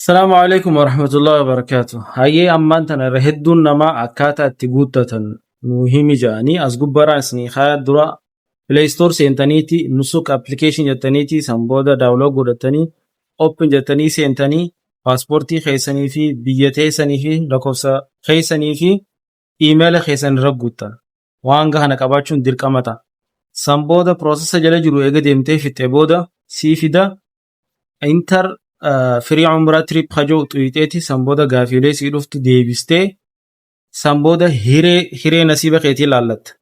Salaamu alaikum warahmatullahi wabarakaatu. Hayyee, ammaan tana irra hedduun namaa akkaataa itti guuttatan nuu himi jedhanii as gubbaraan isinii kaaya. Dura Play Store seentaniiti, Nusuk application jettaniiti, san booda download godhatanii, open jettanii seentanii, paaspoortii keessanii fi biyya teessanii fi lakkoofsa keessanii fi iimeela keessan irra guuttan. Waan kana qabaachuun dirqama ta'a. San booda process jala jiru eega deemtee fixxe booda sii fida. Enter free umraa trip hajoo xuyixeeti, san booda gaafiilee sii dhuftu deebistee, san booda hiree nasiiba keetii laallatta.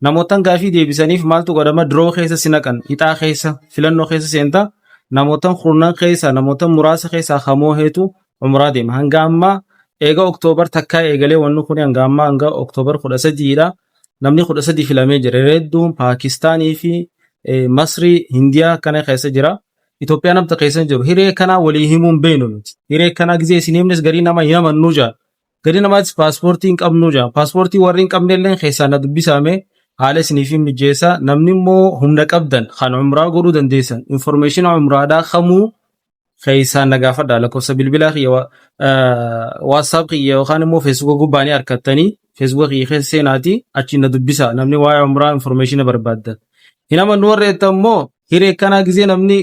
Namootaan gaafii deebisaniif maaltu godhama? Draw keessa si naqan, ixaa keessa, filannoo keessa seenta. Namootaan kurnan keessa, namoota muraasa keessaa hamoo heetu umraa deema. Hanga ammaa eega Oktoobar 1 eegalee wanni kun hanga ammaa hanga Oktoobar 13dha. Namni 13 filamee jira. Hedduun Paakistaanii fi Masrii, Hindiyaa kana keessa jira. Itoophiyaan namta keessa jiru. Hiree kanaa walii himuun beenu nuti. Hiree kanaa gizee isin himnes garii nama hin amannuu jaa. Garii namaatis paaspoortii hin qabnuu jaa. Paaspoortii warri hin qabne illee keessaa na dubbisaame, haala isiniif hin mijeessa. Namni immoo humna qabdan kan umraa godhuu dandeessan, information umraadhaa kamuu keessaan na gaafadha. Lakkoofsa bilbilaa kiyya, WhatsApp kiyya yookaan immoo Feesbuuka gubbaanii harkattanii, Feesbuuka kiyya keessa seenaati achiin na dubbisa, namni waa'ee umraa information barbaaddan. Hin amannu warra jettan immoo, hiree kanaa gizee namni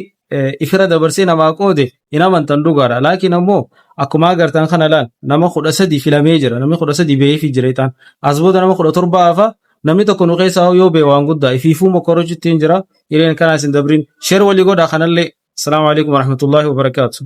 ifira dabarsee namaa qoode hin amantan, dhugaadha. Laakiin ammoo akkuma agartan kana laal, nama 13 filamee jira. Namni 13 beefii jira ixaan. As booda nama 17 hafa. Namni tokko nu keessaa yoo bee waan guddaa ifiifuu mokkorochitti hin jira. Hireen kanaa isin dabrin. Share walii godhaa kanallee. Asalaamu alaikum warahmatullahi wabarakaatu.